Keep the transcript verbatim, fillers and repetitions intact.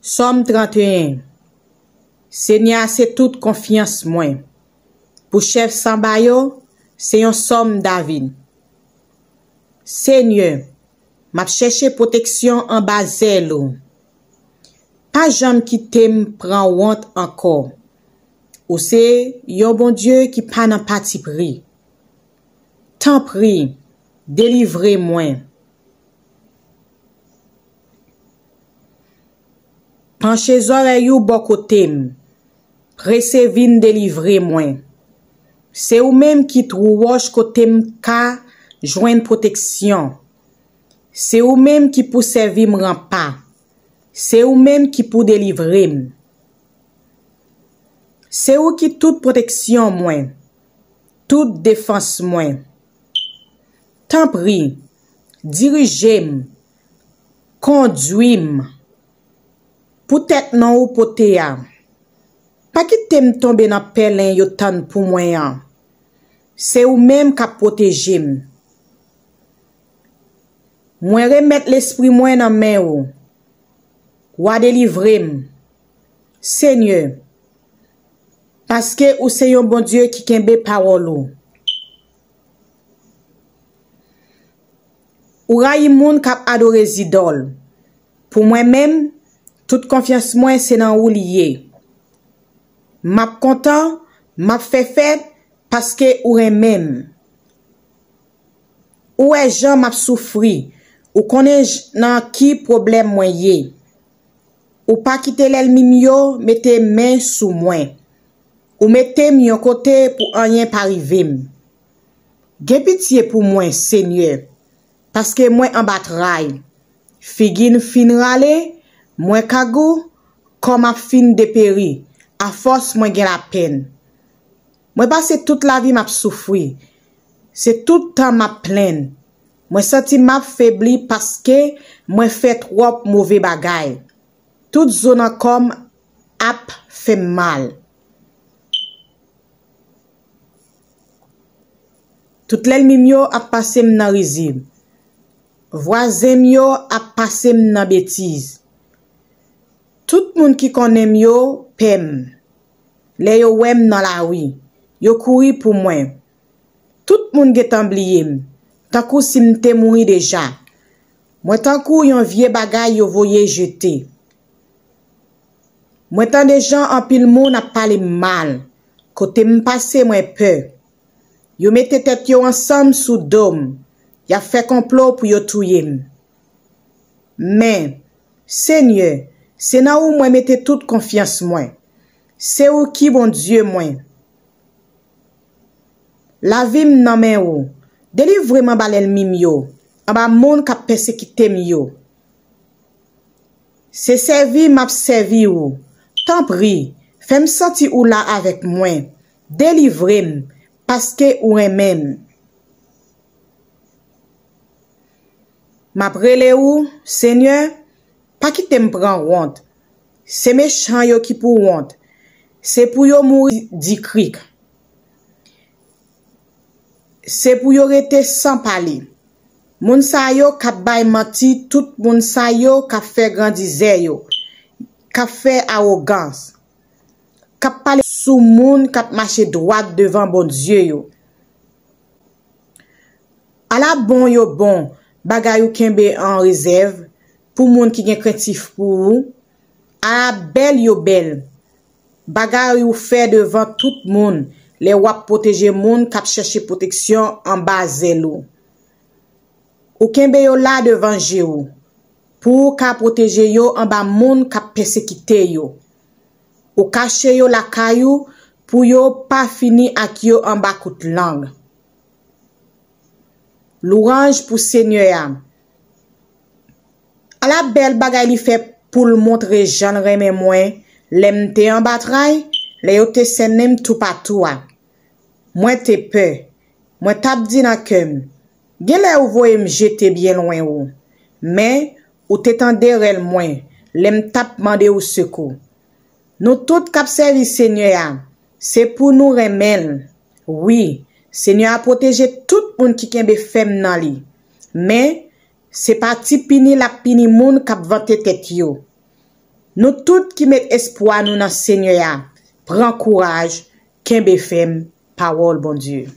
Sòm trannteyen. Senyè a se tout konfyans mwen. Pou chèf sanba yo, se yon sòm David. Senyè, m ap chèche pwoteksyon anba zèl ou. Pa janm kite m pran wont ankò. Ou se yon Bondye ki pa nan patipri. Tanpri, delivre mwen. Panche zòrèy ou bò kote m. Prese vin delivre mwen. Se ou menm ki twou wòch kote m ka jwenn pwoteksyon. Se ou menm ki pou sèvi m ranpa. Se ou menm ki pou delivre m. Se ou ki tout pwoteksyon mwen, tout defans mwen. Tanpri, dirije m, kondwi m. Poutèt non ou pote a, pa kite m tonbe nan pèlen yo tann pou mwen an. Se ou menm k ap pwoteje m. Mwen remèt lespri mwen nan men ou. W a delivre m, Senyè, paske ou se yon Bondye ki kenbe pawòl ou. Ou rayi moun k ap adore zidòl. Pou mwen menm, tout konfyans mwen se nan ou li ye. M ap kontan, m ap fè fèt, paske ou renmen m. Ou wè jan m ap soufri, ou konnen j- nan ki pwoblèm mwen ye. Ou pa kite lènmi m yo mete men sou mwen. Ou mete m yon kote pou anyen pa rive m. Gen pitye pou mwen, Senyè, paske mwen anba tray. Figi m fin rale, mwen kagou, kò m ap fin deperi, afòs mwen gen lapenn. Mwen pase tout lavi m ap soufri. Se tout tan m ap plenn. Mwen santi m ap febli paske mwen fè twòp move bagay. Tout zo nan kò m ap fè m mal. Tout lènmi m yo ap pase m nan rizib. Vwazen m yo ap pase m nan betiz. Tout moun ki konnen m yo pè m. Lè yo wè m nan lari, yo kouri pou mwen. Tout moun gentan bliye m, tankou si m te mouri deja. Mwen tankou yon vye bagay yo voye jete. Mwen tande jan anpil moun ap pale m mal. Kote m pase, mwen pè. Yo mete tèt yo ansanm sou do m. Y ap fè konplo pou yo touye m. Men, Senyè, se nan ou mwen mete tout konfyans mwen. Se ou ki Bondye mwen. Lavi m nan men ou. Delivre m anba lènmi m yo, anba moun k ap pèsekite m yo. Se sèvi m ap sèvi ou. Tanpri, fè m santi ou la avèk mwen. Delivre m, paske ou renmen m. M ap rele ou, Senyè, pa kite m pran wont. Se mechan yo ki pou wont. Se pou yo mouri dikrik. Se pou yo rete san pale. Moun sa yo k ap bay manti, tout moun sa yo k ap fè grandizè yo, k ap fè awogans, k ap pale sou moun k ap mache dwat devan Bondye yo. Ala bon yo bon bagay ou kenbe an rezèv pou moun ki gen krentif pou ou. Ala bèl yo bèl bagay ou fè devan tout moun lè w ap pwoteje moun k ap chèche pwoteksyon anba zèl ou. Ou kenbe yo la devan je ou, pou ou ka pwoteje yo anba moun k ap pèsekite yo. Ou kache yo lakay ou pou yo pa fini ak yo anba kout lang. Lwanj pou Senyè a. Ala bèl bagay li fè pou l montre jan l renmen mwen lè m te anba tray, lè yo te sènen m toupatou a. Mwen te pè. Mwen t ap di nan kè m, genlè ou voye m jete byen lwen ou. Men, ou te tande rèl mwen lè m t ap mande ou sekou. Nou tout k ap sèvi Senyè a, se pou nou renmen l. Wi, Senyè a pwoteje tout moun ki kenbe fèm nan li. Men, se pa ti pini l ap pini moun k ap vante tèt yo. Nou tout ki met espwa nou nan Senyè a, pran kouraj, kenbe fèm, pawòl Bondye.